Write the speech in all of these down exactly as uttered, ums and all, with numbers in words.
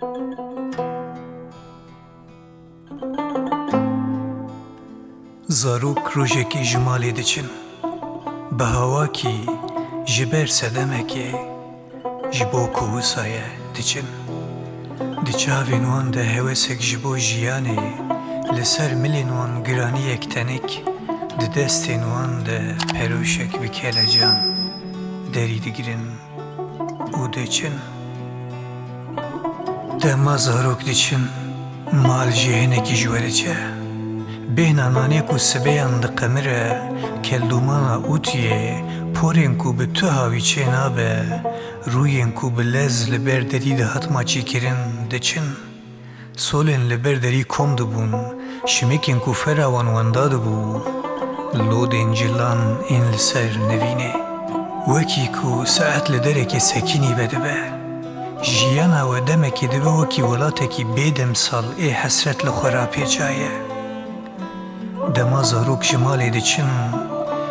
Zarok rojekê ji malê diçin. Bi hawakî ji ber sedemekê ji bo ku wisa ye diçin. Di çavên wan de hewesek ji bo jiyanê, li ser milên wan giraniyek tenik, di destên wan de peroşek bi kelecan derî digirin û diçin. Dema zarok diçin, mal jî hinekî ji we diçe. Bêhna nanê ku sibeyan diqemire, keldûmana ûtiyê, porên ku bi tu hawî çênabe, rûyên ku bi lez li ber derî dihat maçîkirin, diçin. Solên li ber derî kom dibûn, şimikên ku fera wan wenda dibû, lodên cilan ên li ser nivînê. Wekî ku saet li derekê sekînî vedibe, jiyana we demekê dibe wekî welatekî bê demsal ê hesret li xwe rapêça ye. Dema zarok ji malê diçin,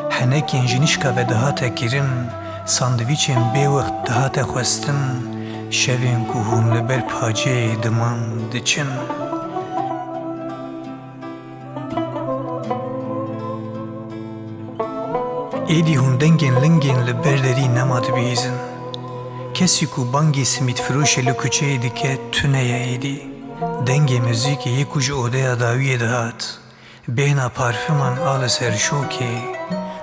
henekên ji nişka ve dihate kirin, sandwîçên bê wext dihate xwestin, şevên ku hûn li ber paceyê diman diçin. Êdî hûn dengên lingên li ber derî nema dibihîzin. Kesî ku bangî simîtfiroşê li kuçeyê dike tune ye êdî. Dengê muzîkê yê ku ji odeya dawiyê dihat, bêhna parfiman a li ser şokê,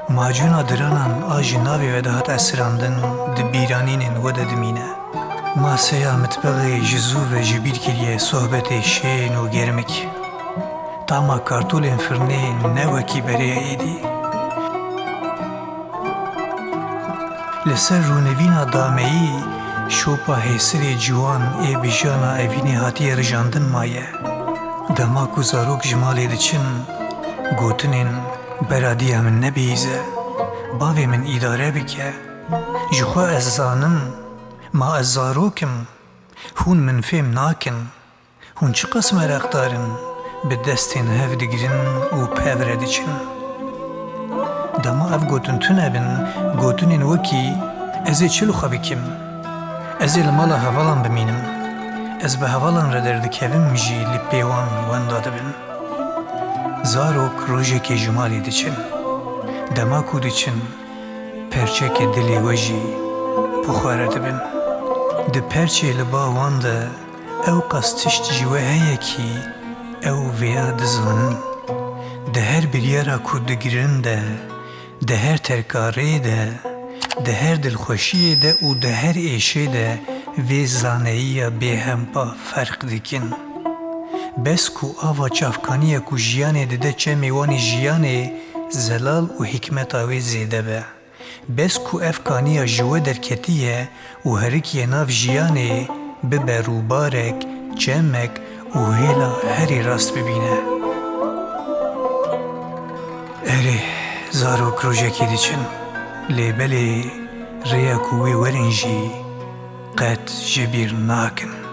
macûna diranan a ji navê ve dihat esirandin di bîranînên we de dimîne. Maseya mitbexê ji zû ve ji bîr kiriye sohbetê şên û germik. Tama kartolên firnê ne wekî berê ye êdî. Li ser rûnivîna dameyî şopa hêsirê ciwan ê bi jiyana evînê hatiye rijandin maye. Dema ku zarok ji malê diçin, gotinên "Beradiya min nebihîze, bavê min îdare bike, ji xwe ez zanim, ma ez zarok im, hûn min fêm nakin." Hûn çiqas meraqdar in, bi destên hev digirin û pev re diçin. Dema ev gotin tune bin, gotinên wekî "Ez ê çi li xwe bikim? Ez ê li mala hevalan bimînim. Ez bi hevalan re derdikevim" jî li pê wan wenda dibin. Zarok rojekê ji malê diçin. Dema ku diçin, perçeke dilê we jî bi xwe re dibin. Di perçê li ba wan de ew qas tişt ji we heye kî ew vêya dizanin. Di her biryara ku digirin de, di her terka rê de, di her dilxweşiyê de û di her êşê de vê zaneyiya bêhempa ferq dikin. Bes ku ava çavkaniya ku jiyanê dide çemê wan ê jiyanê zelal û hikmeta wê zêde be. Bes ku ev kaniya ji we derketiye û herikiye nav jiyanê, bibe rûbarek, çemek û hêla herî rast bibîne. Erê, zarok rojekê diçin, lê belê rêya ku wê werin jî qet ji bîr nakin.